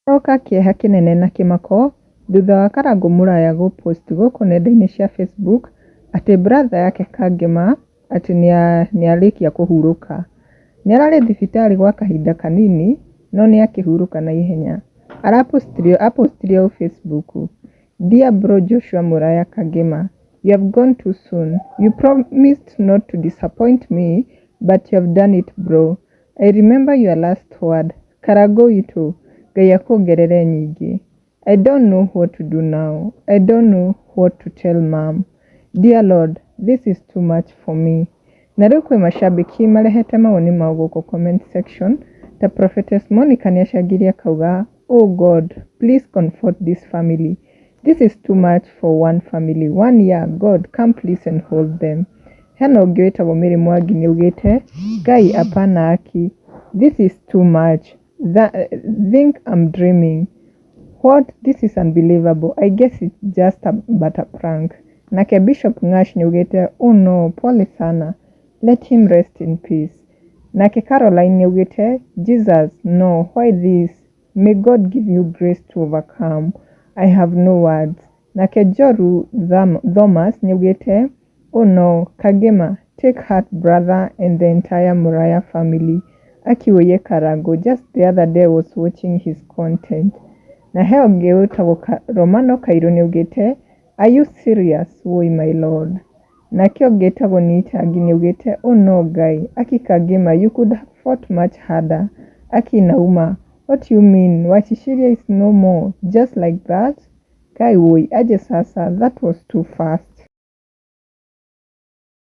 Kũroka kĩeha kĩnene na kĩmako thutha wa Karangũ Mũraya gũ post gũkũ nenda-inĩ cia Facebook atĩ brother yake Kangema atĩ nĩarĩkia kũhurũka. Nĩararĩ thibitarĩ gwa kahinda kanini no nĩakĩhurũka na ihenya. Arapostire apostire ũũ Facebook: "Dear bro Joshua Muraya Kangema, you have gone too soon. You promised not to disappoint me, but you have done it, bro. I remember your last word, Karangũ witũ, Ngai akuongerere nyingĩ. I don't know what to do now. I don't know what to tell Mom. Dear Lord, this is too much for me." Na rĩu kwĩ macambĩki marehete mawoni mao gũkũ comment section, ta Prophetess Monica nĩacangĩire akauga, "Oh God, please comfort this family. This is too much for one family. One year, God, come please and hold them." Hena ũngĩ wĩtagwo Mary Mwangi nĩaugĩte, "Ngai hapana aki. This is too much. Think I'm dreaming. What? This is unbelievable. I guess it's just but a prank." Nake Bishop Ngash nĩaugĩte, "Oh no, pole sana. Let him rest in peace." Nake Caroline nĩaugĩte, "Jesus, no, why this? May God give you grace to overcome. I have no words." Nake Joru Thomas nĩaugĩte, "Oh no, Kangema, take heart, brother, and the entire Muraya family. Aki woiye Karango, just the other day I was watching his content." Na he ũngĩ wĩtagwo Romano Kairũ nĩaugĩte, "Are you serious? Woi my Lord." Nake ũngĩ wĩtagwo Nitangi nĩaugĩte, "Oh no Ngai, aki Kangema, you could have fought much harder. Aki inauma. What you mean? Wachichiria is no more. Just like that? Kai woi, aje sasa, that was too fast."